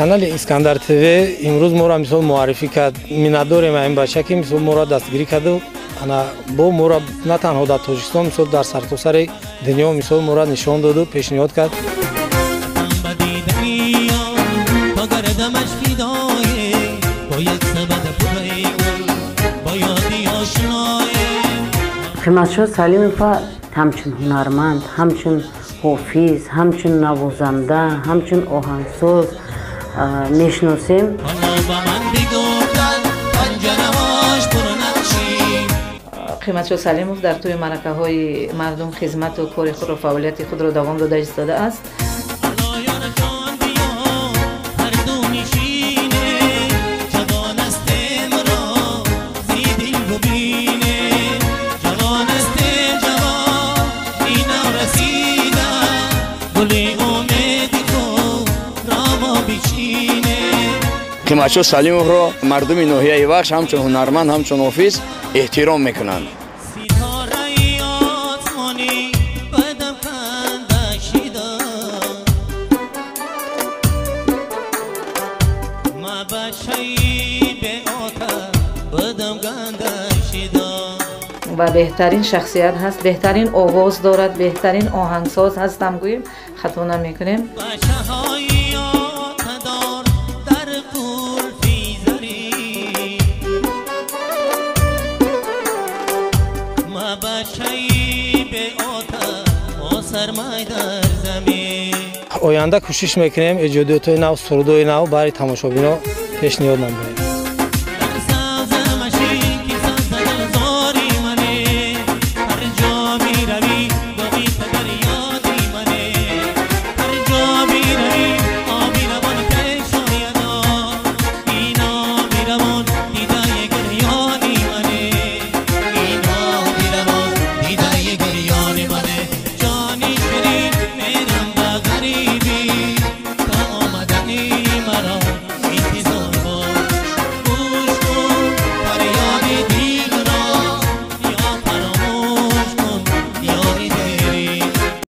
Канали Искандар ТВ имрӯз моро мисол муаррифӣ кард. Миннатдорем ин бача, ки мисол моро дастгирӣ карду ана бо моро на танҳо дар Тоҷикистон, мисол дар сартосари дунё мисол моро нишон доду пешниҳод кард. Қиматшоҳ Салимова ҳамчун ҳунарманд, ҳамчун ҳофиз, ҳамчун навозанда, ҳамчун оҳангсоз мешиносем. Қиматшоҳ Салимов дар тӯи маъракаҳои мардум хизмату кори худро, фаъолияти худро давом дода истодааст. Қиматшоҳ Салимовро мардуми ноҳияи Вахш ҳамчун ҳунарманд, ҳамчун ҳофиз эҳтиром мекунанд. Ва беҳтарин шахсият ҳаст, беҳтарин овоз дорад, беҳтарин оҳангсоз ҳастам гӯем, хато намекунем. Оянда кӯшиш мекунем эҷодиётҳои нав, сурудҳои нав барои тамошобино пешниҳод намоем.